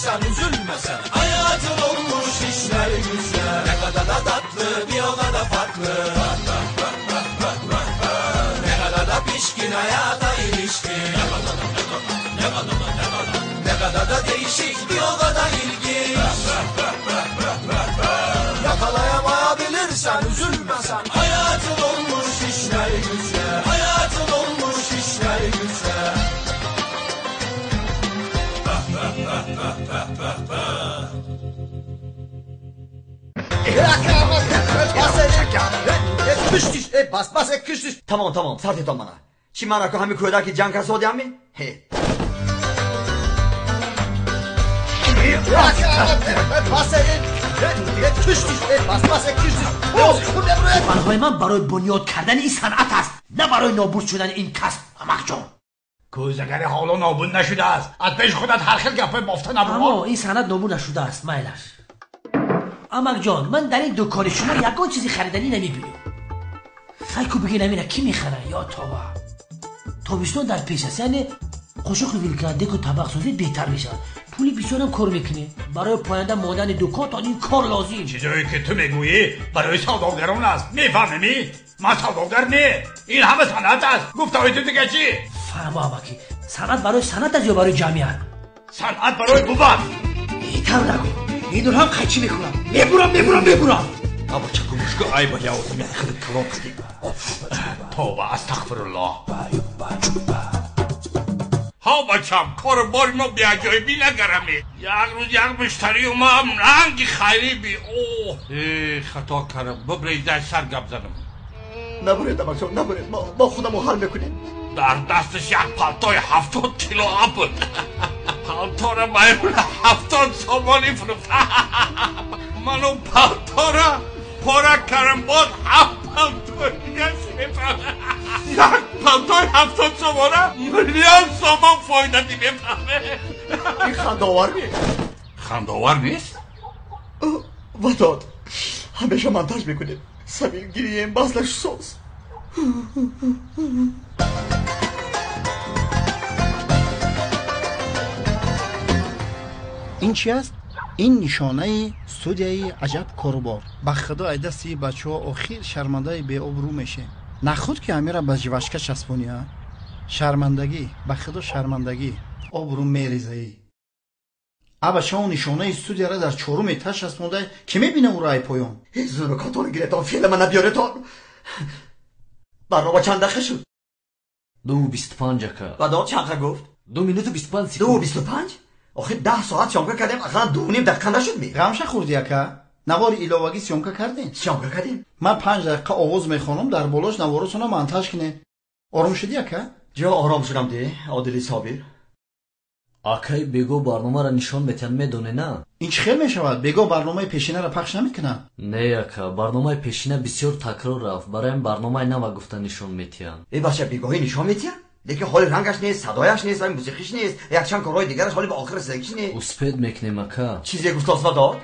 Yakalayabilirsen üzülme sen. Hayatın olmuş işler güçler. Ne kadar da tatlı bir o kadar farklı. Ne kadar da pişkin hayata ilişkin. Ne kadar da, ne kadar da, ne kadar, ne kadar da değişik bir o kadar ilginç. Yakalayamayabilirsen üzülme sen. Hayatın olmuş işler güçler. Hayatın olmuş işler güçler. Tamam tamam sart et bana. Çimarako hami köydaki can kasa odyan mı? He. Барои ман барои бунёд кардани ин санъат аст, на барои нобуд шудани ин касб, амакҷон. Кӯзагари ҳоло нобуд нашудааст. Аз пеши худат ҳар хел гапҳои бофта набур. Аммо ин санъат нобуд нашудааст, майлаш. Амакҷон, ман дар ин дукони шумо ягон чизи хариданӣ намебинам. Хайку бигин амина ки мехара, ё тоба. Тобистон дар пеш аст, яъне қошуқи вилка, деку табақсозӣ беҳтар мешавад. Пули бисёрам кор мекунӣ. Барои поянда мондани дуконтон ин кор лозим. Чизое ки ту мегӯӣ барои савдогарон аст. Мефаҳмӣ? Ман савдогар не. Ин ҳама санъат аст. Гуфтаҳои ту дига чӣ? Фаҳмо амакӣ, санъат барои санъат аст ё барои ҷамъият? Санъат барои бувад. Беҳтар нагӯ. Инро ҳам қайчӣ мекунам. Мебурам, мебурам, мебурам. Аба чакумушку ай ба яудам я хеле калон қадим. Тоба, астағфируллоҳ. Ҳа бачам, кору бори мо беаҷоибӣ нагараме. Як рӯз як муштарӣ омам, ранги хайрӣ би. Оҳ, хато кардам. Бибрездай сар гап задам. Набуред амакҷон, набуред. Мо худамо ҳал мекунем. Дар дасташ як палтои 70 кило буд. Палтора маймуна 70 сомонӣ фурӯхт. Ман он палтора пора кардам, боз 7 палтои дига мефаҳмам. Як палтои 70 сомона миллион сомон фоида ди мефаҳме. Ин хандаовар нест. Хандаовар нест? Вадод, ҳамеша монтаж мекунем. Самир гирием, базлаш соз. Ин чи аст? Ин нишонаи студияи аҷаб корубор. Ба худо ай дасти бачаҳо охир шармандаи беобрӯ мешем. Нахуд ки амира ба жвачка часпонӣ, а? Шармандагӣ, ба худо шармандагӣ. Обрӯ мерезаӣ. Абачао нишонаи студияра дар чорум этаж часпонда, ки мебина ӯро ай поён? Зурукотон гиретон, филма набиёретон. Барнома чанд дақиқа шуд? 2:25 ака. Баъд чанд дақиқа гуфт? 2 минуту 25 секунд. 2:25? Охир 10 соат съёмка кардем, ақаллан 2.5 дақиқа нашуд ми? Ғамша хӯрдӣ ака? Навори иловагӣ съёмка кардем? Съёмка кардем. Ман 5 дақиқа овоз мехонам, дар болош наворотонро монтаж кунем. Ором шудӣ ака? Ҷо ором шудам ди, Одили Собир. Акай бего барномаро нишон метиҳанд, медонӣ на? Ин чӣ хел мешавад? Бего барномаи пешинаро пахш намекунад? Не ака, барномаи пешина бисёр такрор рафт, барои барномаи нава гуфта нишон метиҳанд. Э бача, бегоҳӣ нишон метиҳанд? Лекин ҳоли рангаш нест, садояш нест, ва мусиқиш нест, якчанд корҳои дигараш ҳоли ба охир расидагиш нест. Успед мекунем ака. Чизе гуфтост Вадод?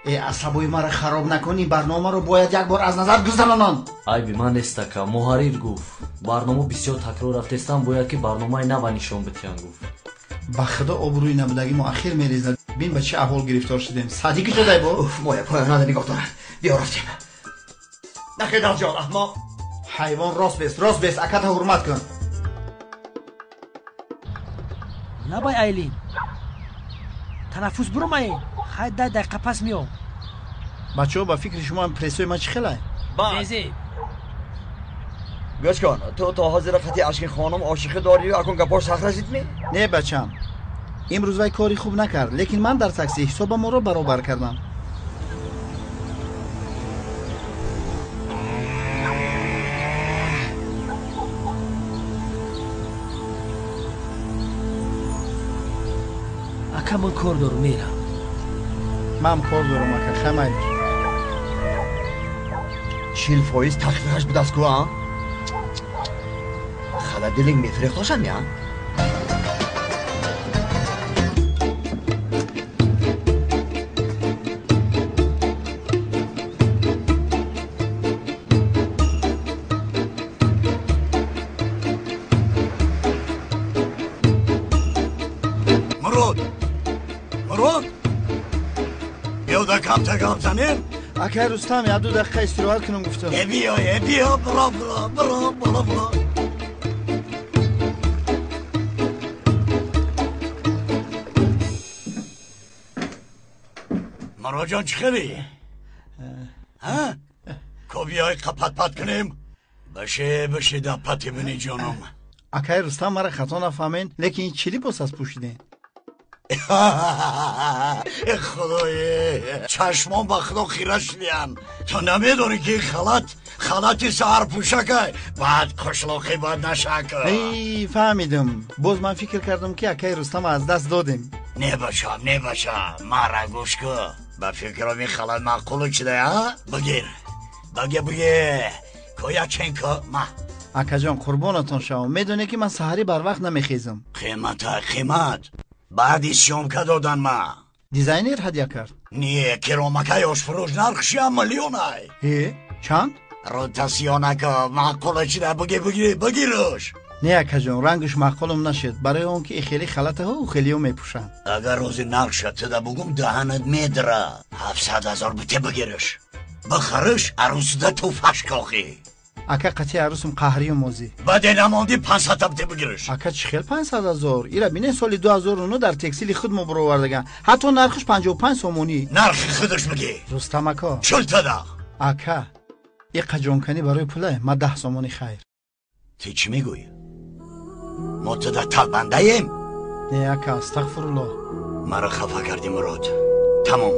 Э асабои маро хароб накун, ин барномаро бояд як бор аз назар гузаронанд. Айби ман нест ака, муҳаррир гуфт. Барнома бисёр такрор рафтестан, бояд ки барномаи нава нишон битиҳанд гуфт. Ба худо обрӯи набудагӣ мо ахир мерезад. Бин ба чӣ аҳвол гирифтор шудем. Садиқи шудай бо? Уф, моя поёнада нигоҳ дорад. Биё рафтем. Нахедал ҷон, аҳмоқ. Ҳайвон рост бест, рост бест, аката ҳурмат кун. Лабай Айлин. Танаффус бурумай. Хай 10 дақиқа пас меом. Бачаҳо, ба фикри шумо прессои ман чӣ хелай? Безе. Гӯш кун, ту то ҳозира қати Ашки хонум ошиқӣ дорӣ, акун гапош сахт расид ми? Не бачам. Имрӯз вай кори хуб накард, лекин ман дар такси ҳисобамонро баробар кардам. Ака, ман кор дорам, мерам. Ман кор дорам ака, хамайлиш. 40% тахфифаш будааст ку, а? Холодильник мефурӯхтошам я? Мурод, Мурод, биё да камта гап занем. Акай Рустам, як ду дақиқа истироҳат кунам гуфтам. Биё, биё, биро, биро, биро, биро, биро. Мурод ҷон, чӣ хелӣ? Ҳа? Ко биёй қапат-пат кунем? Баше, баше да пати бини ҷонам. Акай Рустам, мара хато нафаҳмен, лекин ин чӣ либос аст пӯшидем? Худое, чашмон ба худо хира шудиян. Ту намедонӣ ки халат халати саҳарпӯшакай, баъд қишлоқӣ бад нашака. Эй, фаҳмидам. Боз ман фикр кардам ки акай Рустам аз даст додем. Не бачам, не бачам, мара гӯш кун. Ба фикрам ин халат маъқулу чидай, а? Бигир, бигир, бигир. Коя ченко ма. Акаҷон, қурбонатон шавам. Медонӣ ки ман саҳарӣ барвақт намехезам. Қимата, қимат. Баъди съёмка додан ма. Дизайнер ҳадя кард? Не, керомакай ошфурӯш нархшиам миллионай. Э, чанд? Ротасионака, маъқула чида, бигир, бигир, бигирш. Не, акаҷон, рангш маъқулам нашуд. Барои он ки хеле халатаҳо хелиё мепӯшанд. Агар рӯзи нархша туда бугум, даҳанат медра. 700 ҳазор бите, бигирш. Бихариш, арӯсида туфаш кохӣ. Ака, қатъи арӯсум қаҳрию мозӣ. Баъде намонди 500 бите, бигирш. Ака, чӣ хел 500 ҳазор? Ира бинед, соли 2009 дар текстили худ мо баровардаган. Ҳатто нархш 55 сомонӣ. Нархи худаш бигӣ. Рустам ака. Чил тада. Ака, иқа ҷонканӣ барои пуле, ма 10 сомонӣ хайр. Ту чӣ мегӯӣ? Мо туда талбандаем? Не, ака, астағфируллоҳ. Маро хафа кардӣ, Мурод. Тамом,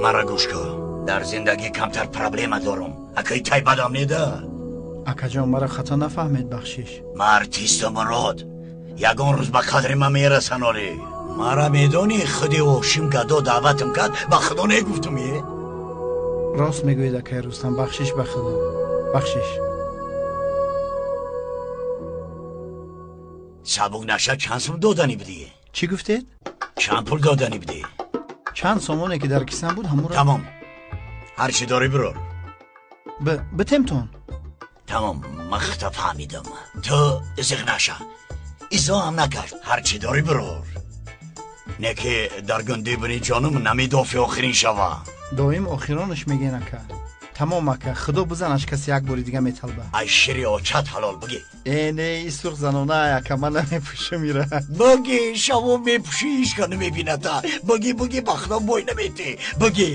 маро гӯш кун. Дар зиндагӣ камтар проблема дорам. Акаи тай бадам неда. Акаҷон, маро хато нафаҳмед, бахшиш. Ма артистам, Мурод. Ягон рӯз ба қадри ман мерасан олӣ. Мара медонӣ, худи Ҳошим гадо даъватам кард, ба худо негуфтум е? Рост мегӯед, акай Рустам, бахшиш ба худо. Бахшиш. Сабук наша чанд сум доданӣ будӣ? Чӣ гуфтед? Чанд пул доданӣ будӣ? Чанд сомоне ки дар кисам буд, ҳамуро. Тамом. Ҳар чӣ дорӣ бирор. Битемтон. Тамом, ман хата фаҳмидам. Ту зиқ наша. Изо ҳам накард. Ҳар чӣ дорӣ бирор. Не ки дар гунди бини ҷонум намедофи охирин шава. Доим охиронаш мегӯен, ака. Тамом, ака, худо бизанаш, касе як бори дига металба. Ай шири очат ҳалол, бигӣ. Э, не, и сурх занона, ака, ман намепӯшам ира. Бигӣ, шаво мепӯшӣ, ҳеҷ ка намебината. Бигӣ, бигӣ, ба худо бой наметӣ. Бигӣ.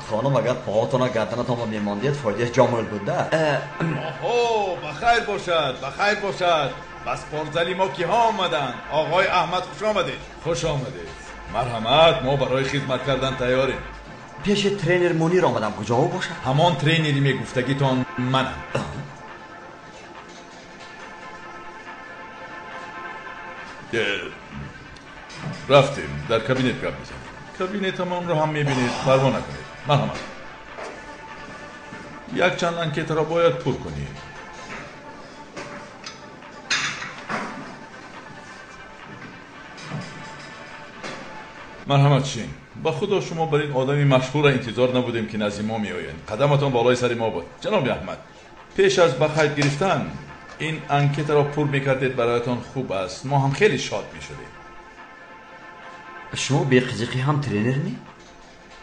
Хонум, агар поҳотона гарданатонро мемондед, фоидааш ҷомул буда. Оҳо, ба хайр бошад, ба хайр бошад. Ба спортзали мо киҳо омаданд? Оғои Аҳмад, хуш омадед. Хуш омадед. Марҳамат, мо барои хидмат кардан тайёрем. Пеши тренер Мунир омадам, куҷо ӯ бошад? Ҳамон тренери мегуфтагитон манам. Рафтем, дар кабинет гап мезанем. Кабинетамонро ҳам мебинед, парво накунед. Марҳамат. Якчанд анкетаро бояд пур кунед. Марҳамат, чин. Ба худо шумо бар ин одами машҳурра интизор набудем ки назди мо меоянд. Қадаматон болои сари мо буд. Ҷаноби Аҳмад, пеш аз ба қайд гирифтан ин анкетаро пур мекардед, бароятон хуб аст. Мо ҳам хеле шод мешудем. Шумо беқизиқӣ ҳам тренер не?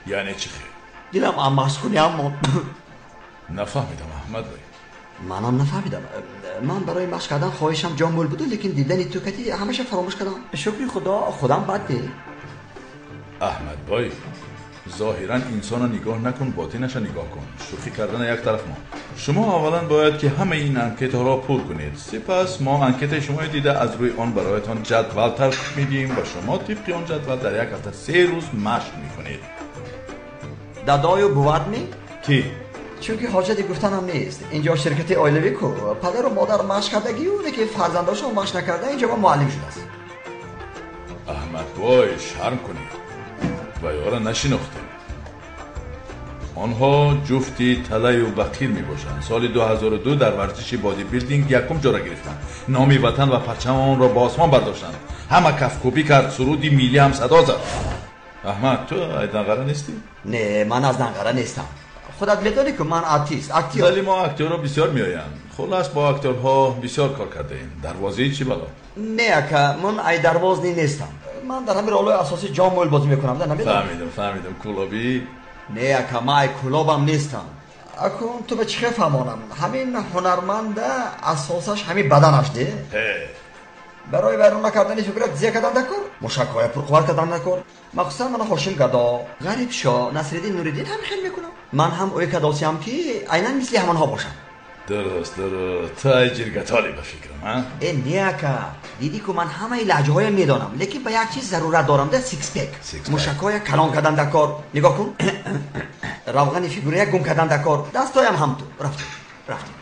Яъне чӣ хел? Дилам аммашхуни ҳам монд. Нафаҳмидам, Аҳмад бай. Манам нафаҳмидам. Ман барои машқ кардан хоҳишам ҷомул буду, лекин дидани ту кати ҳамаша фаромӯш кардам. Шукри худо, худам бад не. Аҳмад бой, зоҳиран инсонро нигоҳ накун, ботинаша нигоҳ кун. Шӯхӣ кардана як тараф мон. Шумо аввалан бояд ки ҳамаи ин анкетаҳоро пур кунед. Сипас мо анкетаи шуморо дида аз рӯи он бароятон ҷадвал тартиб медиҳем ва шумо тибқи он ҷадвал дар як ҳафта 3 рӯз машқ мекунед. Дадою бувад ми? Кӣ? Чунки ҳоҷати гуфтанам нест. Инҷо ширкати оилавӣ ку. Падару модар машқ кардагию, лекин фарзандошон машқ накарда, инҷо ба муаллим шудааст. Аҳмад бой, шарм кунед. Ва ёра нашинохтем. Онҳо ҷуфти талаю бақир мебошанд. Соли 2002 дар варзиши бодибилдинг якум ҷора гирифтанд. Номи ватан ва парчами онро ба осмон бардоштанд. Ҳама кафкӯбӣ кард, суруди миллӣ ҳам садо зад. Аҳмад, ту аз Данғара нестӣ? Не, ман аз Данғара нестам. Худат медонӣ ки ман артист, актёр. Зали мо актёрҳо бисёр меоянд. Хулас бо актёрҳо бисёр кор кардаем. Дарвозаи чӣ бало? Не ака, ман ай дарвозни нестам. Ман дар ҳамин ролҳои асосӣ ҷон мӯл бозӣ мекунам, да намедонам. Фаҳмидам, фаҳмидам. Кулобӣ? Не ака, ман ай кулобам нестам. Акун ту ба чӣ хел фаҳмонам? Ҳамин ҳунарманда асосаш ҳамин баданаш де. Барои вайрон накардани фигура зия кардан дакор, мушакҳоя пурқувват кардан дакор. Махсусан мана Ҳошим Гадо, Ғарибшоҳ, Насриддин Нуриддин ҳамин хел мекунам. Ман ҳам ӯй кадосиям ки айнан мисли ҳамонҳо бошам. Дуруст, дуруст. Ту ай ҷиргатолӣ ба фикрам, а? Э, не ака, дидӣ ку ман ҳамаи лаҳҷаҳоя медонам, лекин ба як чиз зарурат дорам да сикспек. Мушакҳоя калон кардан дакор. Нигоҳ кун. Равғани фигурая гум кардан дакор. Дастҳоям ҳам ту. Рафтем, рафтем.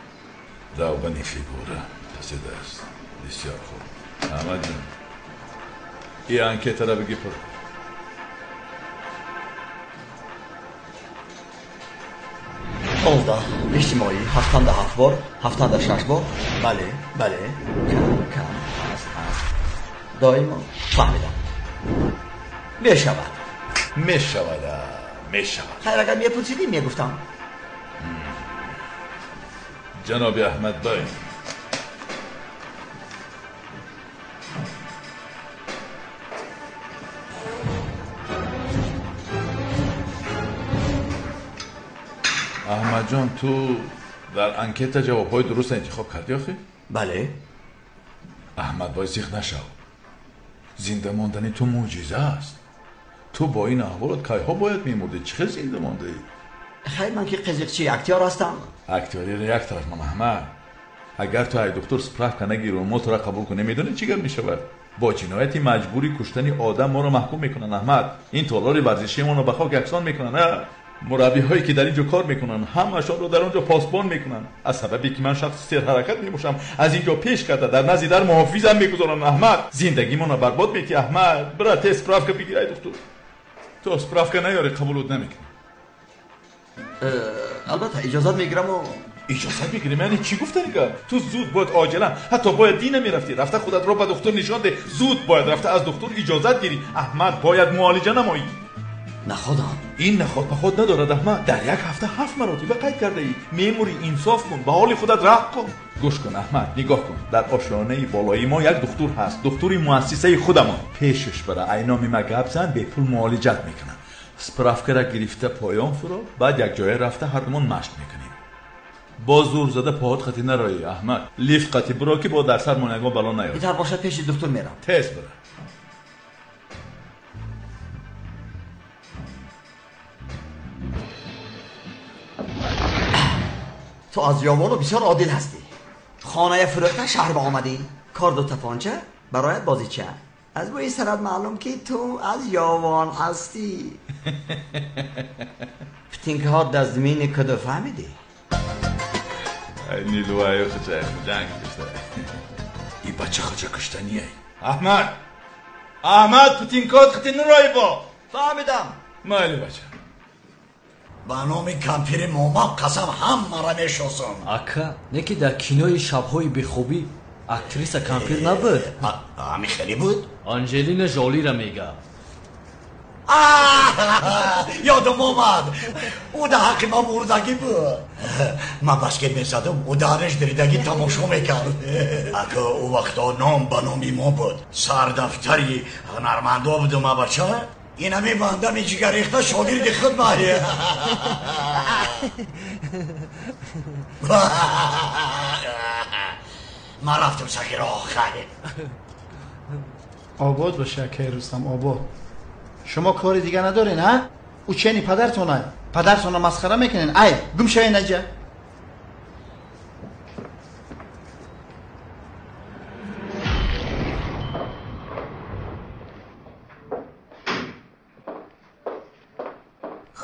Равғани фигура паси даст. Бисёр хуб. Аҳмадҷон, ин анкетаро бигӣ пур кун. Понздаҳ, иҷтимоӣ, ҳафтанда ҳафт бор, ҳафтанда шаш бор. Бале, бале, кам, кам, ҳаст, ҳаст. Доимо фаҳмидам. Мешавад. Мешавад, мешавад. Хайр, агар мепурсидӣ, мегуфтам. Ҷаноби Аҳмадбай, Аҳмадҷон, ту дар анкета ҷавобҳои дурустро интихоб кардӣ охи? Бале. Аҳмадбой, зиқ нашав. Зинда мондани ту мӯъҷиза аст. Ту бо ин аҳволот кайҳо бояд мемурдӣ? Чӣ хел зинда мондаӣ? Хайр, ман ки қизиқчи актёр ҳастам. Актёриро як тараф ман, Аҳмад. Агар ту ай духтур справка нагиру мо тура қабул кунем, медонӣ чӣ гап мешавад? Бо ҷинояти маҷбури куштани одам моро маҳкум мекунанд, Аҳмад. Ин толори варзишиамонро ба хок яксон мекунанд. Мураббиҳое ки дар ин ҷо кор мекунанд, ҳамашонро дар он ҷо посбон мекунанд. Аз сабабе ки ман шахси серҳаракат мебошам, аз ин ҷо пеш карда дар назди дар муҳофизам мегузоранд. Аҳмад, зиндагимонро барбод метӣ. Аҳмад, бира тез справка бигир ай духтур. То справка наёрӣ қабулут намекунӣ. Албатта иҷозат мегираму. Иҷозат мегирем? Яъне чӣ гуфтани гап? Ту зуд бояд оҷилан, ҳатто бояд дина мерафтӣ, рафта худатро ба духтур нишон деҳ. Зуд бояд рафта аз духтур иҷозат гирӣ. Аҳмад, бояд муолиҷа намоӣ. Находам. Ин наход ба худ надорад, Аҳмад. Дар як ҳафта 7 маротиба қайд кардаӣ. Мемурӣ, инсоф кун, ба ҳоли худат раҳм кун. Гӯш кун, Аҳмад, нигоҳ кун. Дар ошёнаи болои мо як духтур ҳаст, духтури муассисаи худамон. Пешаш бара, айноми ма гап зан, бепул муолиҷат мекунад. Справкара гирифта поён фуро, баъд як ҷоя рафта ҳардумон машқ мекунем. Боз зур зада поҳот қатӣ нароӣ, Аҳмад. Лифт қатӣ биро ки бо дар сармон ягон бало наёд. Битар бошад, пеши духтур мерам. Тез бира. Ту аз ёвону бисёр одил ҳастӣ. Хоная фурӯхта шаҳр ба омадӣ. Корду тапонча бароят бозича. Аз бӯи сарат маълум ки ту аз ёвон ҳастӣ. Птинкаҳо дазмини куду фаҳмидӣ? Ай нилуаю хучай ҷанг кушта. И бача хуча куштанияй. Аҳмад! Аҳмад, птинкот хити нурои бо. Фаҳмидам. Майли бача. Ба номи кампири момам қасам ҳамаро мешиносам. Ака, не ки дар кинои шабҳои бехобӣ актриса кампир набуд? Ҳамин хеле буд? Анҷелина Жолира мега. Ёдам омад. Ӯ дар ҳаққи ман мурдагӣ буд. Ман баскет мезадам, ӯ дараш диридагӣ тамошо мекард. Ака, ӯ вақто ном ба номи мо буд. Сардафтари ҳунармандо будум, а бача. Инами бандами ҷигаррехта шогирди худ мае. Ман рафтам сағиро, хайр. Обод боша, акаи Рустам, обод. Шумо кори дига надорен, а? Ӯ чени падартона. Падартона масхара мекунен. Ай, гум шавен аҷа.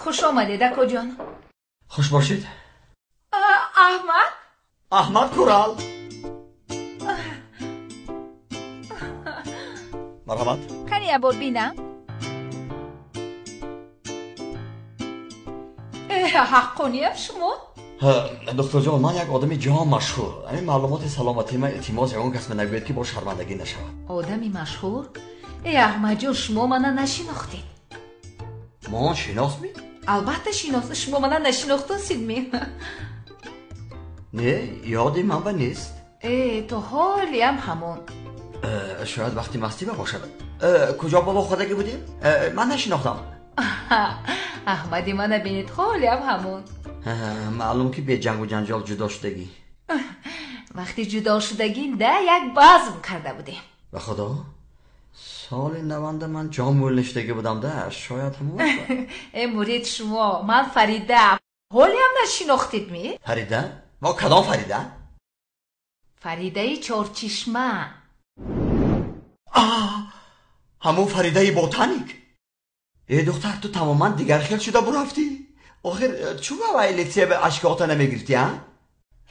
Хуш омадед, акоҷон. Хуш бошед. Аҳмад? Аҳмад Курал. Марҳамат. Кани як бор бинам. Ҳаққониям шумо? Духтурҷон, ман як одами ҷаҳон машҳур. Ҳамин маълумоти саломатии ман илтимос ягон кас нагӯяд ки бо шармандагӣ нашавад. Одами машҳур? Э, Аҳмадҷон, шумо мана нашинохтед. Мон шиносмӣ? Албатта шинос. Шумо мана нашинохтосидми? Не, ёди ман ба нест. Э, то ҳолиам ҳамон. Шояд вақти мастӣ ба бошад. Куҷо ба вохӯрдагӣ будем? Ман нашинохтам. Аҳмади мана бинед, ҳолиам ҳамон. Маълум ки бе ҷангу ҷанҷол ҷудо шудагӣ. Вақти ҷудо шудагинда як базм карда будем. Ба худо? Соли наванда ман ҷон мӯлнишдагӣ будам-да, шояд ҳамон вақт. Э, мурид шумо, ман Фарида. Ҳолиам нашинохтидми? Фарида? Мо кадом Фарида? Фаридаи Чорчишма. Ҳамон Фаридаи ботаник? Э, духтар, ту тамоман дигар хел шуда бурафтӣ. Охир, чӯ ба вай литсия ба ашкота намегирифтӣ, а?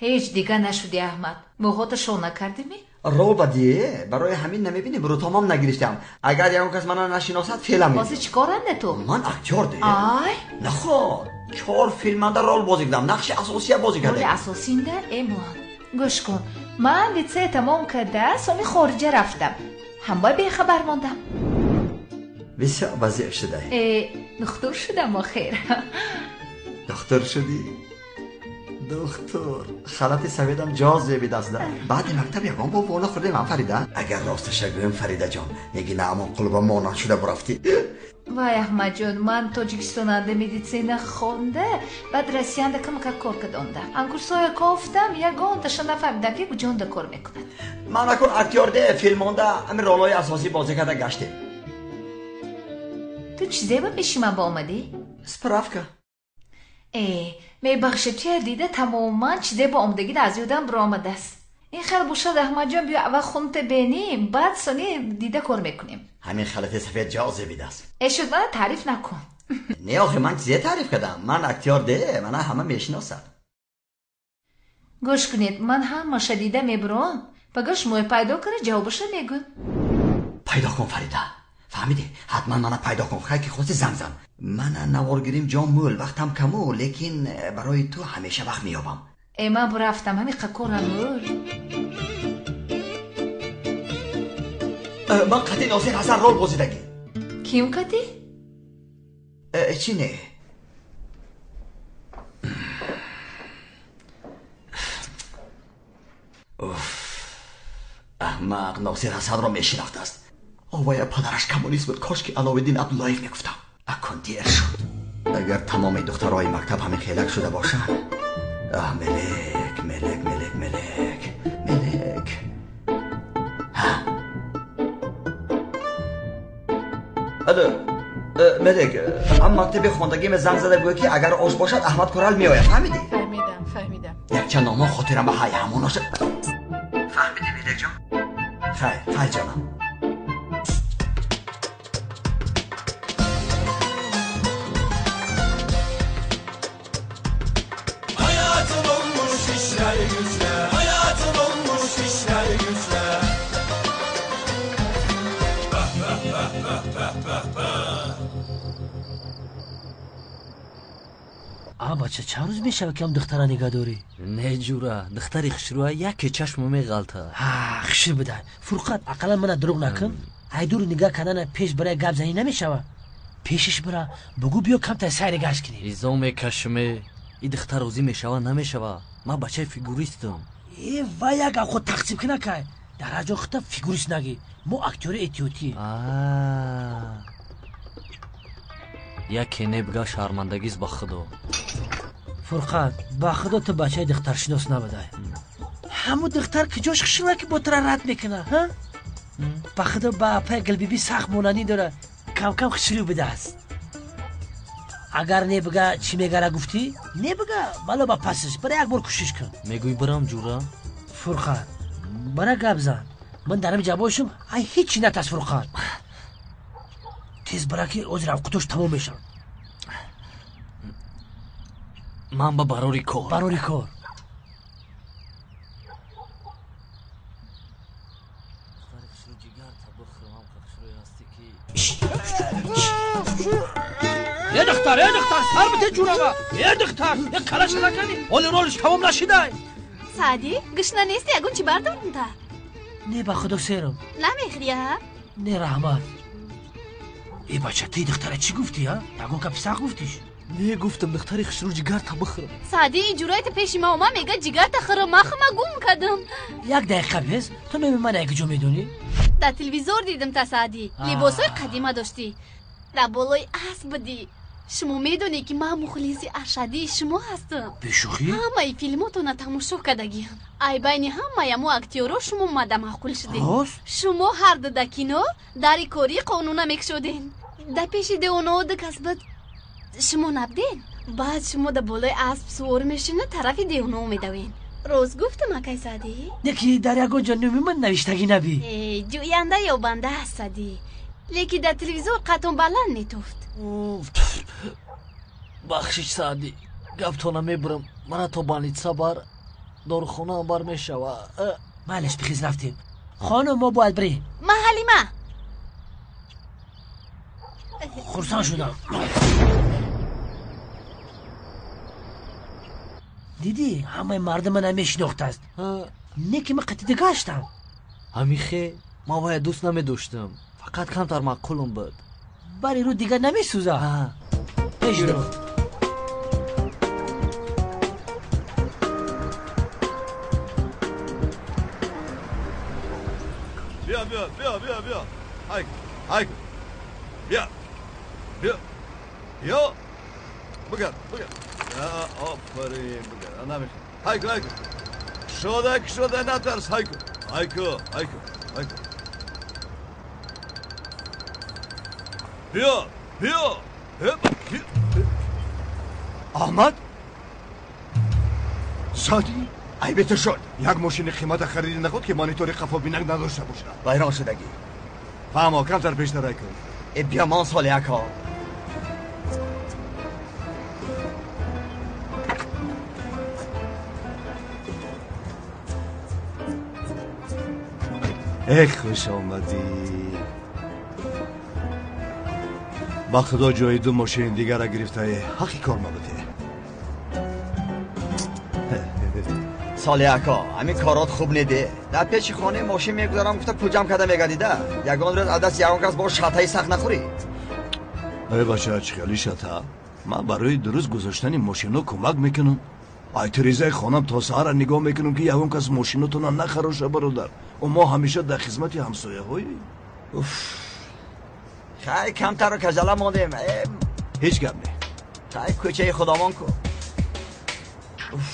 Ҳеҷ дига нашуди, Аҳмад. Мӯҳота шона кардими? Ро бадие, барои ҳамин намебинӣ, бурутомам нагирифтам. Агар ягон кас мана нашиносад, феълам мебинам. Ҳозир чӣ коранда ту? Ман актёр де. Ай? Наход, 4 филманда рол бозӣ кардам, нақши асосия бозӣ кардам. Роли асосинда? Эмон, гӯш кун. Ман литсея тамом карда, соми хориҷа рафтам. Ҳамбой бехабар мондам. Бисёр вазиф шудаӣ. Э, духтур шудам охир. Духтур шудӣ? Духтур, халати сафедам ҷо зебидаст. Баъди мактаб ягон бо вона хӯрдем, ам Фарида? Агар росташа гӯем, Фаридаҷон, неги на амон қулба монанд шуда бурафтӣ. Вай, Аҳмадҷон, ман Тоҷикистонанда медицина хонда, баъд Россиянда камакак кор кардонда. Анкурсоя кофтам, ягонташа нафаҳмидам, ки куҷонда кор мекунад. Ман акун актёр де, филмонда ҳамин ролҳои асосӣ бозӣ карда гаштем. Ту чизе ба пеши ман омадӣ? Справка. Э, мебахшед, чия дида тамоман чизе ба омадагида аз ёдам биромадааст. Ин хел бошад, Аҳмадҷон, биё аввал хунта беним, баъд сони дида кор мекунем. Ҳамин халати сафед ҷо зебидааст. Э, шуд, мана таъриф накун. Не, охи, ман чизе таъриф кардам. Ман актёр де, мана ҳама мешиносад. Гӯш кунед, ман ҳамаша дида мебурам. Пага шумоя пайдо кара ҷавобаша мегӯм. Пайдо кун, Фарида. Фаҳмидӣ? Ҳатман мана пайдо кун. Хай ки хости занг зан. Мана наворгирим ҷон мӯл, вақтам каму, лекин барои ту ҳамеша вақт меёбам. Э, ман бурафтам, ҳамин қакорам мӯл. Ман қати Носир Ҳасан рол бозидагӣ. Ким қати? Чӣ не? Уф, аҳмақ Носир Ҳасанро мешинохтааст. Овая падараш коммунист буд, кош ки Аловиддин Абдуллоев мегуфтам. Акун дер шуд. Агар тамоми духтарои мактаб ҳамин хелак шуда бошанд. Аҳ, Мелек, Мелек, Мелек, Мелек, Мелек. Алло, Мелек, ҳам мактаби хондагиме занг зада гӯя ки агар ош бошад Аҳмад Курал меояд. Фаҳмидӣ? Фаҳмидам, фаҳмидам. Якчанд номҳо хотирам ба ҳай ҳамоноша. Фаҳмидӣ, Мелекҷон? Хайр, хайр ҷонам. А бача, чанд рӯз мешавад ки ҳам духтара нигаҳ дорӣ? Не ҷура, духтари хушрӯя яке чашму меғалта. Ҳа, хушрӯ буда. Фурқат, ақаллан мана дурӯғ накун. Айдур нигаҳ кардана пеш барои гап занӣ намешавад. Пешиш бира, бугӯ биё камтар сайри гашт кунем. Изо мекашме. И духтар розӣ мешава намешава. Ман бачаи фигуристам. Э, вай як худ тақсим кина кай. Дар ҳар ҷо худта фигурист нагӣ. Мо актёри этиётӣ. Яке небга шармандагист ба худо. Фурқат, ба худо ту бачаи духтаршинос набудай. Ҳамун духтар куҷош хушрӯя ки бо тура рад мекуна, ҳа? Ба худо ба апаи Гулбибӣ сахт монандӣ дора, кам-кам хушрӯ будааст. Агар небга чӣ мегара гуфтӣ? Небга, бало ба пасиш, бара як бор кӯшиш кун. Мегӯй бирам ҷура? Фурқат, бара гап зан. Ман дар ҳамин ҷа бошам, ай ҳеҷ чӣ натарс Фурқат. Тез бара ки ҳозир авқутош тамом мешавад. Ман ба барори кор. Барори кор. Е духтар, е духтар, сар бите ҷурава. Е духтар, е калаша накардӣ. Ҳоли ролиш тамом нашидай. Саъдӣ, гушна нести, ягон чӣ бардордта? Не, ба худо серам. Намехӯрӣ, а? Не, раҳмат. Э бача, ти духтара чӣ гуфтӣ, а? Ягон гапи сахт гуфтиш? Не гуфтам духтари хушрӯ ҷигарта бихӯрам. Саъдӣ ҷуръати пеши ма омад, мега ҷигарта хӯрам, ман хама гум кардам. Як дақиқа бес, ту номи ман як ҷо медонӣ? Дар телевизор дидам та Саъдӣ. Либосҳои қадима доштӣ. Дар болои асп будӣ. Шумо медонед ки ман мухлиси ашаддии шумо ҳастам. Бешӯхӣ? Ҳамаи филмотона тамошо кардагиам. Ай байни ҳамаи амо актёро шумо мада маъқул шудед. Рост? Шумо ҳарду дар кино дари кории қонуна мекушоден. Дар пеши девонао ду кас буд. Шумо набуден? Баъд шумо дар болои асп сувор мешина тарафи девонао медавен. Рост гуфтам, акай Саъдӣ? Не ки дар ягон ҷо номи ман навиштагӣ набӣ. Э, ҷӯянда ёбанда аст, Саъдӣ. Лекин дар телевизор қатон баланд метофт. Бахшиш Саъдӣ, гаптона мебурам. Мана то больница бар, дорухонаам бар мешава. Майлаш, бихез рафтем. Хонум, мо бояд бирем. Ман Ҳалима. Хурсанд шудам. Дидӣ, ҳамаи мардум мана мешинохтааст. Не ки ман қатъи гаштам. Ҳамихе, ман вая дӯст намедоштам. Фақат камтар маъқулам буд. Бари рӯ дигар намесӯза. Пеш ро. Бия, бия, бия, бия, бия. Ҳай, ҳай. Бия. Бия. Бия. Бигард, бигард. Офарин, бигард. Намешавад. Ҳай кун, ҳай кун. Кушода, кушода, натарс, ҳай кун. Ҳай кун, ҳай кун, ҳай кун. Биё, биё. Аҳмад? Саъдӣ? Айбета шуд. Як мошини қимата хариди наход ки монитори қафобинак надошта бошад. Вайрон шудагӣ. Фаҳмо, камтар пештарай кун. Э, биё мон соли ака. Э, хуш омадӣ. Ба худо ҷои ду мошини дигара гирифтае. Ҳаққи кор мабудӣ. Соли ака, ҳамин корот хуб неде. Дар пеши хонаи мошин мегузарам, гуфта пул ҷамъ карда мегардида. Ягон рӯз аз даст ягон кас бо шатаи сахт нахӯрӣ. Эй бача, чӣ хели шата? Ман барои дуруст гузоштани мошино кӯмак мекунам. Ай тирезаи хонам то саҳара нигоҳ мекунам ки ягон кас мошинотона нахароша, бародар. Мо ҳамеша дар хизмати ҳамсояҳои. Уф. Хай, камтарро кажала мондем. Ҳеҷ гап не. Хай, кӯчаи худомон ку. Уф,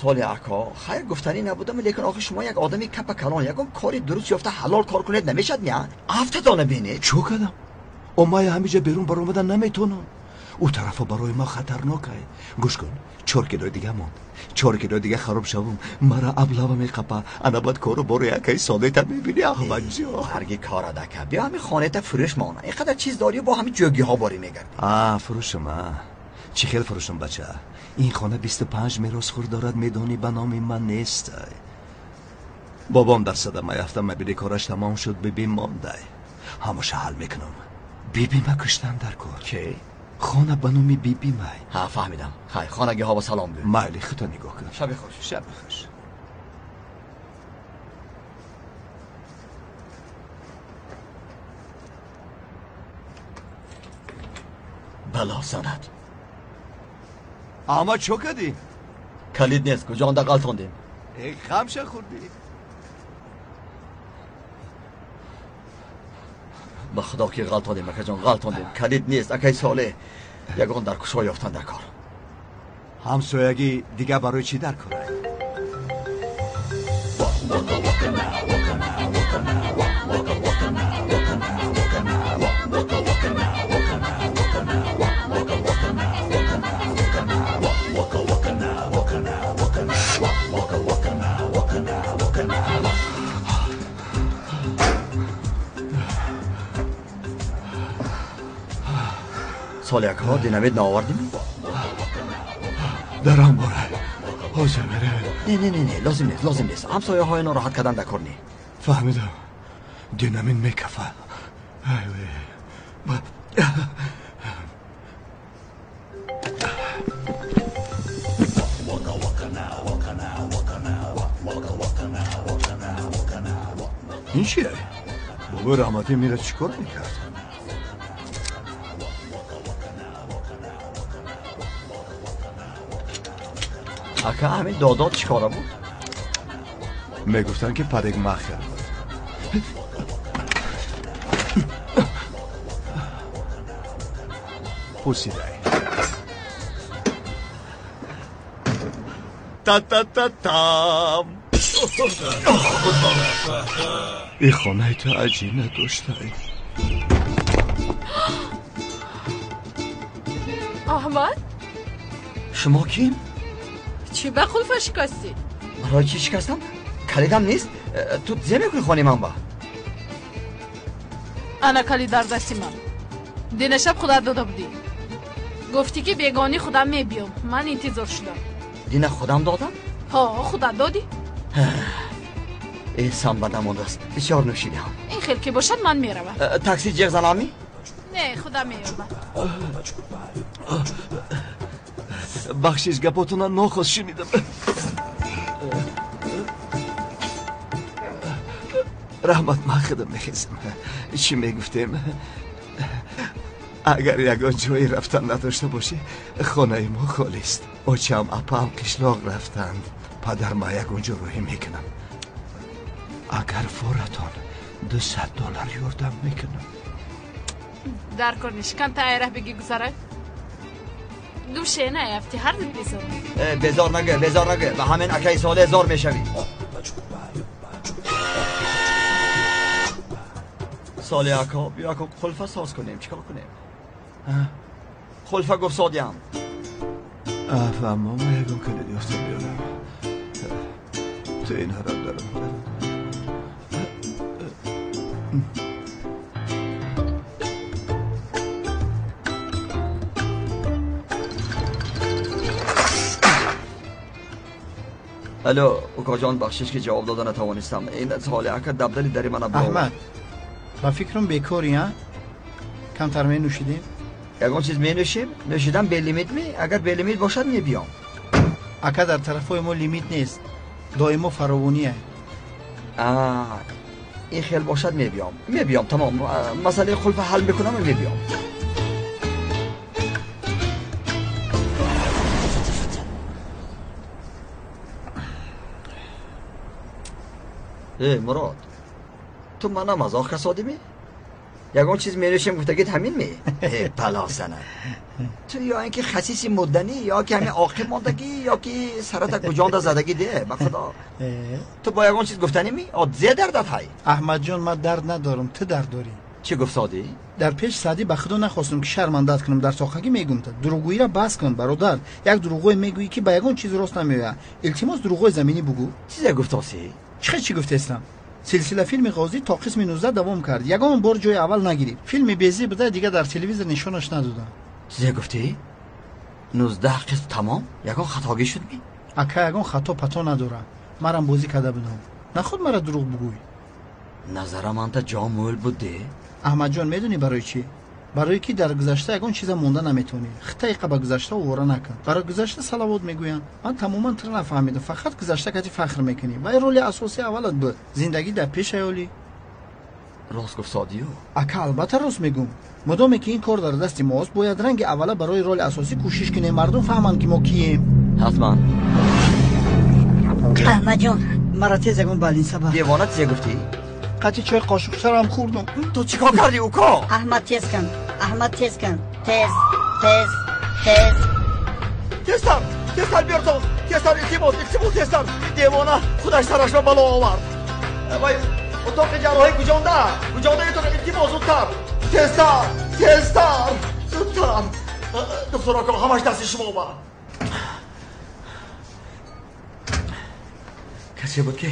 соли ака, хайр гуфтанӣ набудам, лекин охир шумо як одами капа калон, ягон кори дуруст ёфта ҳалол кор кунед намешад ня? Ҳафтатона бинед. Чӯ кардам? Омая ҳамиҷа берун баромадан наметонам. Ӯ тарафа барои ма хатарнок ай. Гӯш кун, 4 килои дига монд. 4 килои дига хароб шавум, мара аблава меқапа. Ана баъд кору бору якаи солета мебини, Аҳмадҷон. Ҳарги кор адака, биё ҳамин хонета фурӯш мона. Ин қадар чиз дорӣ, бо ҳамин ҷӯгиҳо борӣ мегардӣ. А, фурӯшам, а. Чӣ хел фурӯшам, бача? Ин хона 25 меросхӯр дорад, медонӣ ба номи ман нест. Бобом дар садамаи автомобили кораш тамом шуд, биби мондай. Ҳамаша ҳал мекунам. Бибима куштан дар кор. Ки? Хона ба номи бибимай. Ҳа, фаҳмидам. Хай, хонагиҳо ба салом гӯ. Майли, худто нигоҳ кун. Шаби хуш. Шаби хуш. Бало занад. Аҳмад, чо кардӣ? Калид нест, куҷонда ғалтондем? Э, хамша хӯрдӣ. Ба худо ки ғалтондем, акаҷон, ғалтондем. Калид нест, акай Солеҳ. Ягон дар кушо ёфтан дар кор. Ҳамсоягӣ дигар барои чӣ дар кор? Соли акаҳо динамит наовардем? Дар амбора. Ҳозир меравем. Не, не, не, не, лозим нест, лозим нест. Ҳамсояҳои нороҳат кардан дар кор не. Фаҳмидам. Динамит мекафа. Ин чие? Бобои раҳматӣ мира чӣ кор мекард? Ака ҳамин додот чӣ кора буд? Мегуфтанд ки парикмахер буд. Пусидай. Та-та-та-там. Ин хонаи ту аҷиб надоштай. Аҳмад? Шумо ким? Чӣ ба қулфа шикастӣ? Барои чӣ шикастам? Калидам нест. Ту зе мекунӣ хонаи ман ба? Ана калид дар дасти ман. Динашаб худат дода будӣ. Гуфтӣ ки бегоҳӣ худам мебиём. Ман интизор шудам. Дина худам додам? Ҳо, худат додӣ. Эҳсан ба намондааст. Бисёр нӯшидам. Ин хел ки бошад ман меравам. Такси ҷеғ занамӣ? Не, худам меёбам. Бахшиш, гапотона нохост шунидам. Раҳмат, ман худам мехезам. Чӣ мегуфтем? Агар ягон ҷое рафтан надошта бошӣ, хонаи мо холист. Очам, апаам қишлоқ рафтанд. Падар ма ягон ҷо роҳӣ мекунам. Агар форатон $200 ёрдам мекунам. Дар кор нишкан та айраҳ бигӣ гузарад. Гумше наяфти, ҳар ду безор. Безор нагӯ, безор нагӯ. Ба ҳамин акаи Солеҳ зор мешавӣ. Солеҳ ака, биё ака қулфа соз кунем, чикор кунем? Қулфа гуфт содиям. Афаҳмо, ман ягон калид ёфта биёрам. Ту инҳоро даром. Алло, укоҷон, бахшиш ки ҷавоб дода натавонистам. Ин Солеҳ ака дабдали дари мана баровард. Аҳмад, ба фикрам бекорӣ, а? Камтар менӯшидем? Ягон чиз менӯшем? Нӯшидан белимит ми? Агар белимит бошад мебиём. Ака, дар тарафҳои мо лимит нест. Доимо фаровоние. Ин хел бошад мебиём. Мебиём, тамом. Масъалаи қулфа ҳал мекунам ва мебиём. Э, Мурод, ту мана мазоқ касодӣ ми? Ягон чиз менӯшем гуфтагит ҳамин ми? Э, балозана. Ту ё ин ки хасиси мурданӣ, ё ки ҳамин оқиб мондагӣ, ё ки сарата гуҷонда задагӣ де, ба худо. Ту бо ягон чиз гуфтанӣ ми? О, зе дардат ҳай? Аҳмадҷон, ман дард надорам, ту дард дорӣ. Чӣ гуфт Содӣ? Дар пеш Саъдӣ ба худо нахостам ки шармандат кунам, дар соқагӣ мегӯм та. Дурӯғгӯиро бас кун, бародар. Як дурӯғгӯе мегӯӣ ки ба ягон чиз рост намеояд. Илтимос, дурӯғҳои заминӣ бугӯ. Чизе гуфтосӣ? Чӣ чӣ гуфтестам? Силсила филми Ғозӣ то қисми 19 давом кард. Ягон бор ҷои аввал нагирифт. Филми безӣ буда, дигар дар телевизор нишонаш надодам. Чизе гуфтӣ? 19 қисм тамом? Ягон хатогӣ шуд ми? Ака, ягон хато пато надорам. Марам бозӣ карда будам. Нахуд мара дурӯғ бугӯй. Назарам анта ҷо мӯл буд де. Аҳмадҷон, медонӣ барои чӣ? Барои ки дар гузашта ягон чиза монда наметавонӣ. Хитаиқа ба гузашта овора накун. Барои гузашта салавот мегӯянд. Ман тамоман тира нафаҳмидам. Фақат гузашта кати фахр мекунӣ. Вай роли асосии аввалат буд. Зиндагӣ дар пеш аёлӣ. Рост гуфт Содиё? Ака, албатта рост мегӯм. Мудоме ки ин кор дар дасти мост, бояд ранги аввала барои роли асосӣ кӯшиш кунем, мардум фаҳманд ки мо кием. Ҳатман. Аҳмадҷон, мара тез ягон балинса ба. Девона чизе гуфтӣ? Қати чой қошуқчарам хӯрдам. Ту чӣ кор кардӣ, уко? Аҳмад, тез кун. Аҳмад, тез кун. Тез, тез, тез. Тезтар, тезтар биёртон. Тезтар, илтимос, илтимос, тезтар. Девона худаш сараш ба бало овард. Вай, отоқи ҷарроҳӣ куҷонда? Куҷонда илтимос, зудтар. Тезтар, тезтар, зудтар. Доктор ака, ҳамаш дасти шумо омад. Касе буд ки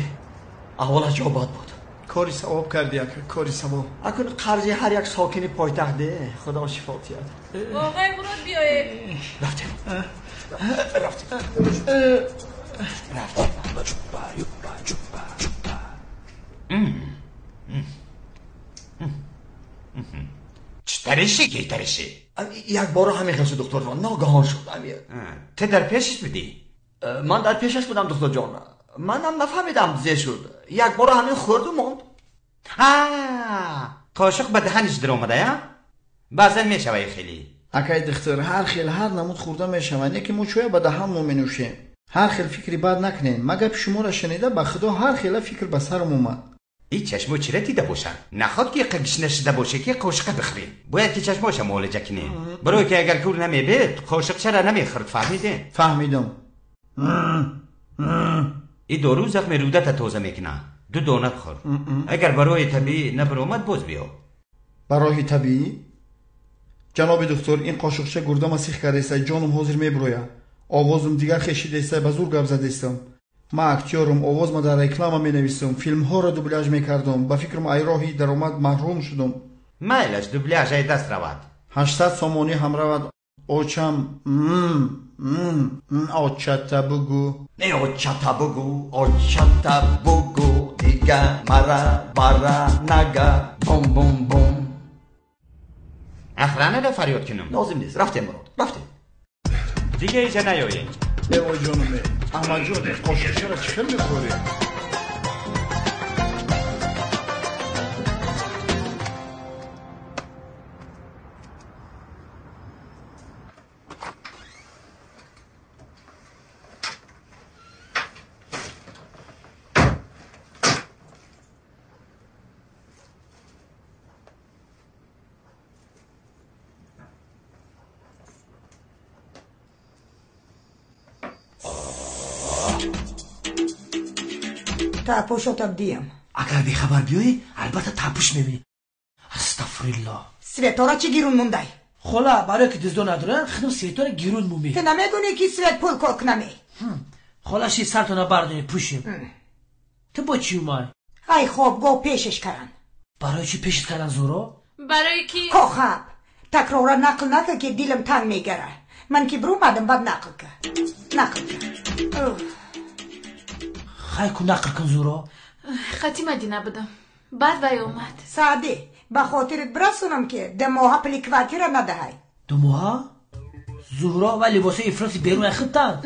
аҳволаш ҷо бад буд. Кори савоб кардӣ, ака, кори савоб. Акун қарзи ҳар як сокини пойтахт де, худо шифо диҳад. Оғои Мурод, биёед. Рафтем. Рафтем. Рафтем. Чӣ тариши, ки тариши? Як бора ҳамин хел шуд, духтурҷон, ногаҳон шуд. Ту дар пешаш будӣ? Ман дар пешаш будам, духтурҷон. Манам нафаҳмидам зе шуд. Як бора ҳамин хӯрду монд. Қошуқ ба даҳаниш даромада, баъзан мешавад хеле. Акай духтур, ҳар хел ҳар намуд хӯрда мешавад, не ки мо чоя ба даҳан мо менӯшем. Ҳар хел фикри бад накунед. Ма гапи шуморо шунида ба худо ҳар хела фикр ба сарам омад. И чашмо чира дида бошанд? Наход ки қагишна шуда боше ки қошиқа бихӯрем. Бояд ки чашмоша муолиҷа кунем. Барое ки агар кур намебед, қошиқчара намехӯрд, фаҳмидем? Фаҳмидам. И дору захми рӯдата тоза мекунад. 2 дона бихӯр. Агар ба роҳи табиӣ набаромад, боз биё. Ба роҳи табиӣ? Ҷаноби духтур, ин қошиқча гурдама сих кардаеста, ҷонум ҳозир мебурояд. Овозум дигар хешидаеста, ба зур гап задаестам. Ман актёрум, овозма дар реклама менависам, филмҳоро дубляж мекардам. Ба фикрам ай роҳи даромад маҳрум шудам. Майлаш, дубляж ай даст равад. 800 сомонӣ ҳам равад. Очам очата бугӯ. Не очата бугӯ, очата бугӯ, дига мара бара нага. Бум бум бум. Охранара фарёд кунам. Лозим нест. Рафтем, Мурод, рафтем. Дига иҷа наёед. Э ой ҷонум, Аҳмадҷон, қошиқчаро чӣ хел мехӯрӣ? Тапошотам диям. Агар бехабар биёӣ, албатта тапуш мебинӣ. Астағфируллоҳ. Светора чӣ гирун мондай? Хола, барое ки дуздо надоранд, худам светора гирун мумӣ. Ту намедонӣ ки свет пул кор кунаме? Хола, ши сартона бардорӣ, пӯшем. Ту бо чӣ умай? Ай хобгоҳ пешеш каран. Барои чӣ пешет кардан, Зуро? Барое ки кохаб. Такрора нақл накун ки дилам танг мегара. Ман ки бурумадам, баъд нақл ка. Нақл ка. Хай ку нақл кун, Зуро. Хати Мадина будам. Баъд вай омад. Саъдӣ, ба хотират бирасонам ки 2 моҳа пули квартира надаҳай. 2 моҳа? Зуҳро ва либосҳои ифлоси берун айхудтанд?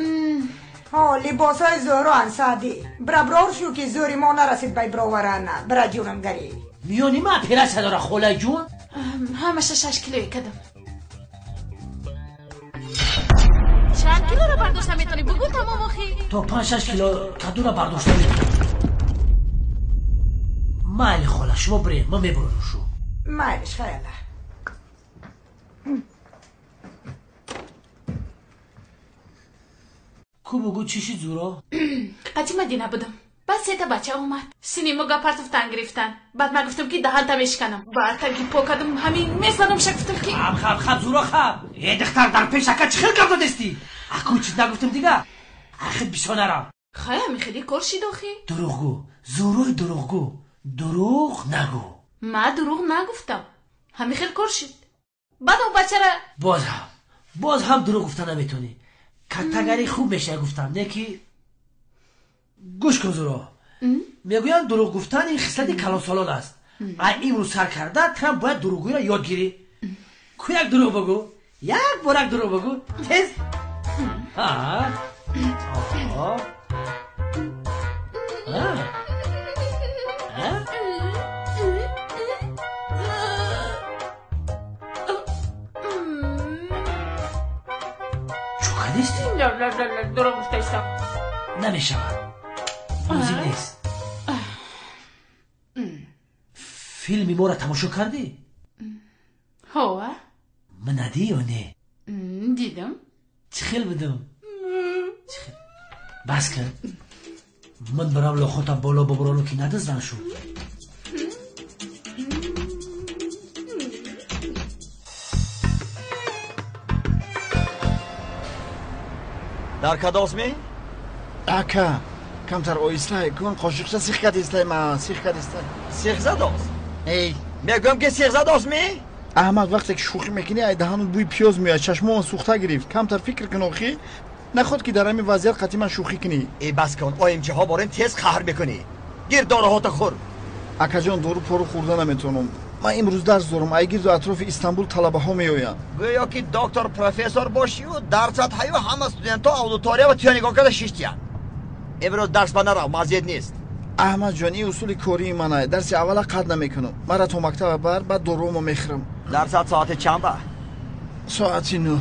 Ҳо, либосҳои Зуҳроан, Саъдӣ. Бира бирор шу ки зӯри мо нарасид бай бироварана. Бира ҷунам гарӣ. Миёни ман оператсия дора, холаҷун? Ҳамаша 6 килое кадам. Чанд килоро бардошта метавонӣ? Бугӯ тамом охи. То 5-6 кило кадура бардошта метавонам. Майли хола, шумо биред, ман мебурам шу. Майлиш, хайралла. Ку бугӯ чӣ шид, Зуро? Қати Мадина будам. Баъд 3 та бача омад. Синимо гапартофтан гирифтан. Баъд ман гуфтам ки даҳанта мешиканам. Баъд таги по кардам, ҳамин мезанам ша гуфтам ки хаб хаб хаб, Зуро, хаб. Э духтар, дар пеш ака чӣ хел гап додестӣ? Аку чиз нагуфтам дига. Ахир бисёр нарав. Хай, ҳамин хеле кор шид охи. Дурӯғгӯ, Зурои дурӯғгӯ. Дурӯғ нагӯ. Ман дурӯғ нагуфтам. Ҳамин хел кор шид. Баъд он бачара боз ҳам дурӯғ гуфта наметавонӣ. Каттагари хуб мешавад гуфтам, не ки гӯш кун, Зуро. Мегӯянд дурӯғ гуфтан ин хислати калонсолон аст. Ай имрӯз сар карда тирам бояд дурӯғгӯиро ёд гирӣ. Ку як дурӯғ бигӯ. Як бор як дурӯғ бигӯ. Тез. Чӯ кардистӣ? Дурӯғ гуфтаистам. Намешавад. Лозим нест. Филми моро тамошо кардӣ? Ҳова. Ман надӣ ё не? Дидам. Чӣ хел будам? Бас кун. Ман барам лохота боло бобуролу ки надиздам шу. Дар кадосми? Ака, камтар оҳистай кун, қошиқча сих кардистай ма, сих кардистай. Сих задост? Эй. Мегӯям ки сих задостми? Аҳмад, вақте ки шӯхӣ мекунӣ, ай даҳанут бӯи пиёз меояд, чашмоам сӯхта гирифт. Камтар фикр кун охи. Наход ки дар ҳамин вазъият қатъи ман шӯхӣ кунӣ. Э бас кун, оимчаҳо борен тез қаҳр мекунӣ. Гир дораҳота хӯр. Акаҷон, дору пору хӯрда наметавонам. Ман имрӯз дарс дорам, ай гирду атрофи Истанбул талабаҳо меоянд. Гӯё ки доктор профессор бошию дарсат ҳаю ҳама студентҳо аудитория ва туя нигоҳ карда шиштиянд. Имрӯз дарс ба нарав, мазият нест. Аҳмадҷон, ин усули кории ман. Дарси аввала қад намекунам. Мара то мактаба бар, баъд доруомо мехӯрам. Дарсат соати чанд ба? Соати 9.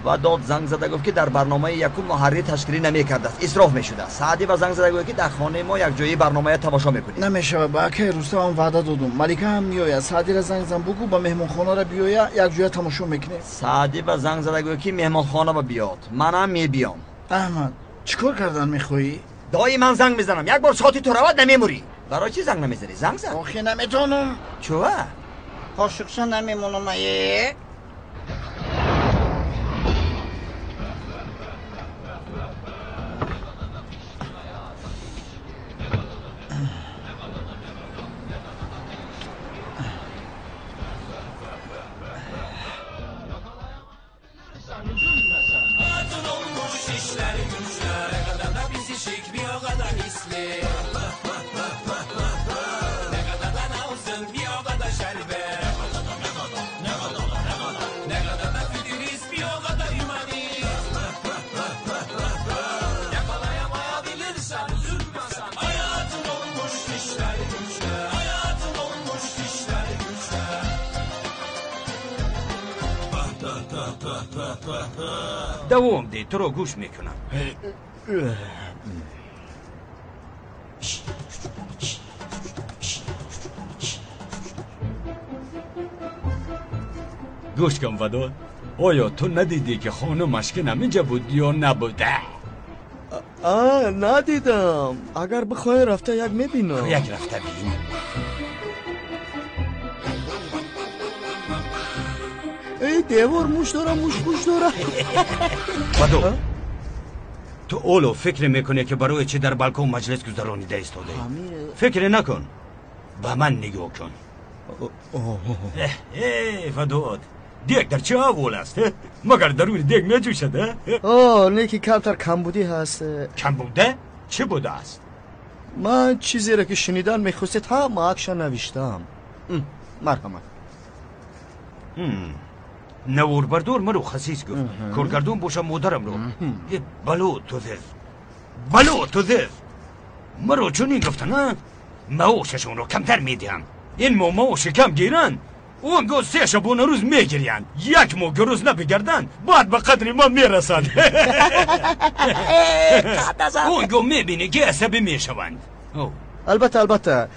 Вадод занг зада гуфт, ки дар барномаи якум муҳаррир ташкилӣ намекардааст, исроф мешудааст. Саъдӣ ба занг зада гуфт, ки дар хонаи мо якҷоӣ барномая тамошо мекунем. Намешавад, ба акаи Рустамам ваъда додум. Малика ҳам меояд. Саъдиро занг зан, бугӯ ба меҳмонхонара биёя, якҷоя тамошо мекунем. Саъдӣ ба занг зада гуфт, ки меҳмонхона ба биёд. Манам мебиём. Аҳмад, чӣ кор кардан мехоҳӣ? Дои ман занг мезанам. Як бор соати ту равад, намемурӣ. Барои чӣ занг намезанӣ? Занг зан. Охи наметавонам. Чува? Қошуқша намемонам. Е. Давом деҳ, туро гӯш мекунам. Гӯш кун, Вадод, оё ту надидӣ, ки хонум Ашкин ҳаминҷа буд ё набуд? Надидам. Агар бихоҳӣ, рафта як мебинам. Як рафта бин. Эй, девор муш дора, муш гӯш дора. Вадод, ту оло фикр мекунӣ, ки барои чӣ дар балкон маҷлис гузаронида истодаӣ? Фикр накун, ба ман нигоҳ кун. Вадод, дег дар чӣ аҳвол аст? Магар даруни дег меҷӯшад? Не, ки камтар камбудӣ ҳаст. Камбуда чӣ будааст? Ман чизеро, ки шунидан мехостед, ҳама акша навиштам. Марҳамат. Наворбардор маро хасис гуфт, коргардон боша модарамро. Бало тузев, бало тузев, маро чунин гуфтана, маошашонро камтар медиҳам. Ин моҳ маоши кам гиранд, он гоҳ се шабонарӯз мегирянд. Як моҳ гурусна бигарданд, баъд ба қадри ман мерасанд. Он гоҳ мебинӣ, ки асабӣ мешаванд. Албатта, албатта,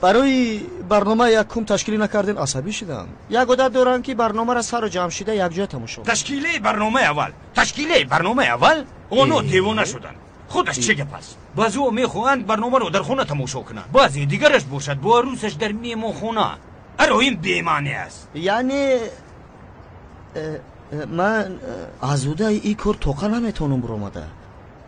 барои барнома якум ташкилӣ накардем, асабӣ шудам. Як одат дорам, ки барномаро сару ҷамъ шида якҷоя тамошо. Ташкилаи барномаи аввал, ташкилаи барномаи аввал, онҳо девона шуданд. Худаш чӣ гап аст? Баъзеҳо мехоҳанд барномаро дар хона тамошо кунанд, баъзе дигараш бошад бо арӯсаш дар меҳмонхона. Аро ин бемаъне аст. Яъне ман аз ӯдаи ин кор тоқа наметавонам биромада.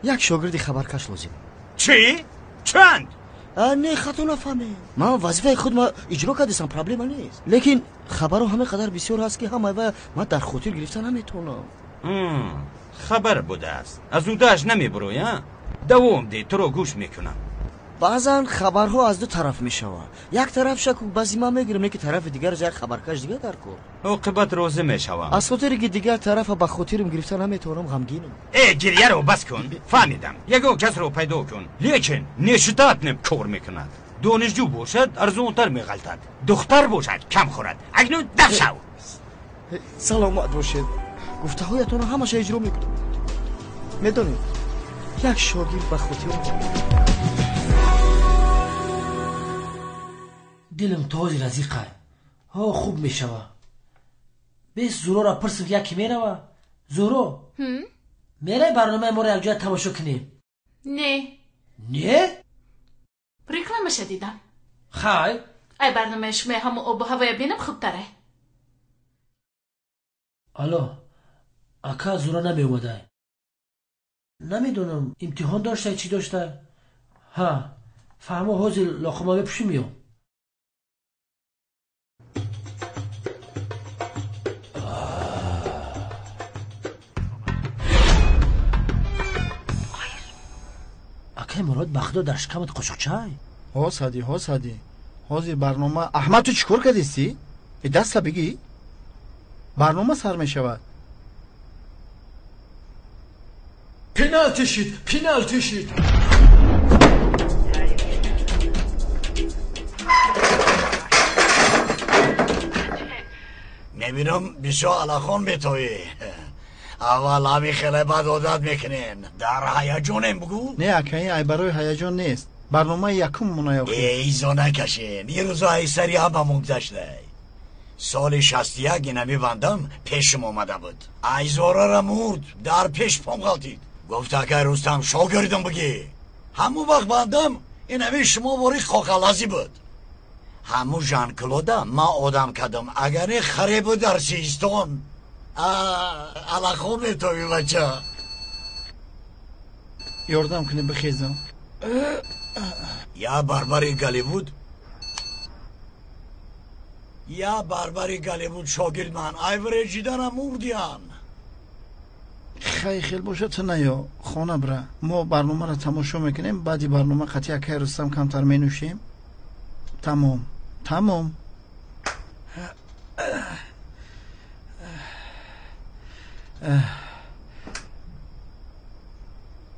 Як шогирди хабаркаш лозим. Чӣ? Чанд? Не, хато нафаҳмед, ман вазифаи худро иҷро кардастам, проблема нест, лекин хабарҳо ҳама қадар бисёр ҳаст, ки ҳамаи ва ман дар хотир гирифта наметавонам. Хабар будааст, аз ӯдааш намебурӯй. Давом деҳ, туро гӯш мекунам. Баъзан хабарҳо аз ду тараф мешавад. Як тараф шаку ба зимма мегирам, лекин тарафи дигараш як хабаркаш дигар дар кор. Оқибат розӣ мешавам. Аз хотире ки дигар тарафа ба хотирам гирифта наметавонам, ғамгинам. Э, гирьяро бас кун, фаҳмидам. Ягон касро пайдо кун, лекин нештатнем кор мекунад. Донишҷӯ бошад, арзонтар меғалтад, духтар бошад, кам хӯрад. Акнун даф шав. Саломат бошед, гуфтаҳоятонро ҳамаша иҷро мекунам. Медонед, як шогирд ба хотирам. Дилам този разиқай. Ҳо, хуб мешава. Бес Зуроро пурсим, ки яке мерава. Зуро, мерай барномаи моро якҷоя тамошо кунем? Не. Не? Рекламаша дидам. Хай. Ай барномаи шумои ҳамо обу ҳавоя бинам хубтаре. Алло, ака, Зуро намеомадай. Намедонам, имтиҳон доштай, чӣ доштай. Ҳа, фаҳмо, ҳозир лоқума мепӯшим, меом. Акай Мурод, ба худо, дар шикамат қошуқчай? Ҳо, Саъдӣ, ҳо, Саъдӣ, ҳозир барнома. Аҳмад, ту чӣ кор кардистӣ? Э, даста бигӣ, барнома сар мешавад. Пеналти шид, пеналти шид. Мебинам, бисёр алахон метоӣ. Аввал ҳамин хеле бад одат мекунен. Дар ҳаяҷонем бугӯ? Не акаи, ай барои ҳаяҷон нест. Барномаи якум монаёхи. Эй, изо накашен. Ин рӯзо ай сари ҳамамон гузаштай. Соли 61 инами бандам пешим омада буд. Айзорара мурд, дар пеш пом ғалтид. Гуфт акай Рустам шогирдам бугӣ. Ҳамун вақт бандам инами шумо вори хоқалазӣ буд. Ҳамун Жан-Клода ман одам кардам. Агар не харе буд дар Систон. Алахо метови бача. Ёрдам кунӣ бихезам. Я барбари Голливуд, я барбари Голливуд шогирд ман. Айвреҷиданам мурдиян. Хай хел бошад, ту наё, хона бира. Мо барномаро тамошо мекунем, баъди барнома қатъи акай Рустам камтар менӯшем. Тамом, тамом.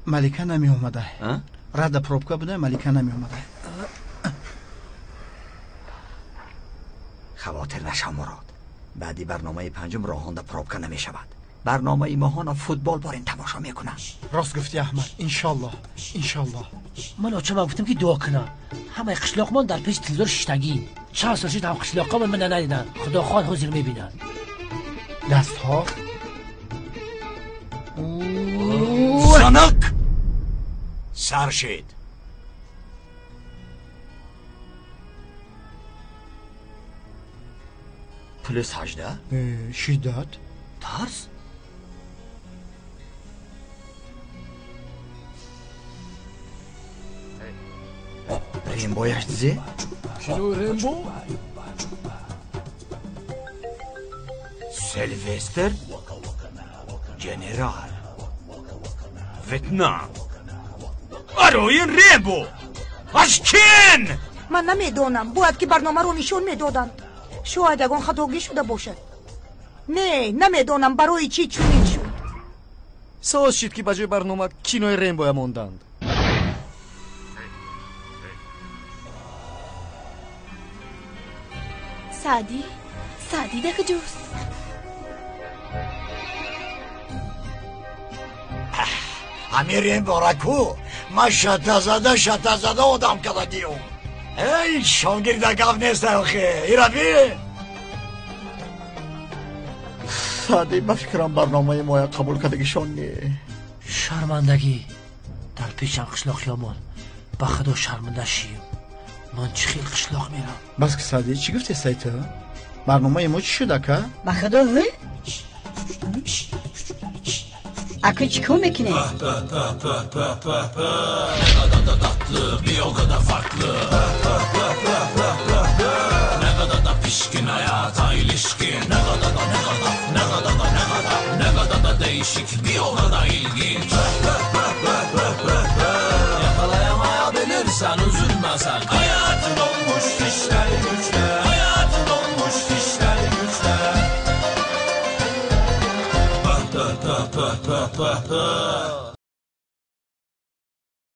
Малика намеомада. Рада пробка буда, Малика намеомада. Хавотир нашав Мурод. Баъди барномаи панҷум роҳонда пробка намешавад. Барномаи моҳона футбол борин тамошо мекунам. Рост гуфти Аҳмад, иншоллоҳ, иншоллоҳ. Ман очамам гуфтам ки дуо кунам. Ҳамаи қишлоқмон дар пеши телевизор шиштагӣ. Чанд сол шуд ҳам қишлоқҳо ман надиданд. Худо хоҳад ҳозир мебинанд. Дастҳо Санак сар шид. Плюс 18 шиддат тарс. Рембояш зе? Кинои Рембо? Силвестр Генерал Ветнам. Арои Рембо! Ашкен! Ман намедонам, бояд ки барномаро нишон медоданд. Шояд ягон хатогӣ шуда бошад. Не, намедонам барои чӣ чунин шуд. Соз шид ки ба ҷои барнома кинои Рембоя монданд. Саъдӣ, Саъдӣ да куҷост? Ҳамин Рембора ку ман шатазада шатазада одам кардагиюм. Эй, шогирда гап нест охе. Ираби? Саъдӣ, ба фикрам барномаи моя қабул кардагишон не. Шармандагӣ дар пешам қишлоқиёмон. Ба худо шарманда шием. Ман чӣ хел қишлоқ мерам? Бас ки Саъдӣ, чӣ гуфти сайта? Барномаи мо чӣ шуд ака? Ба худо ҳы? Ака чӣ кор мекунед? Ne kadar da tatlı, bir o kadar farklı. Ne kadar da pişkin hayata ilişkin. Ne kadar da ne kadar, ne kadar da ne kadar, ne kadar da değişik, bir o kadar ilginç.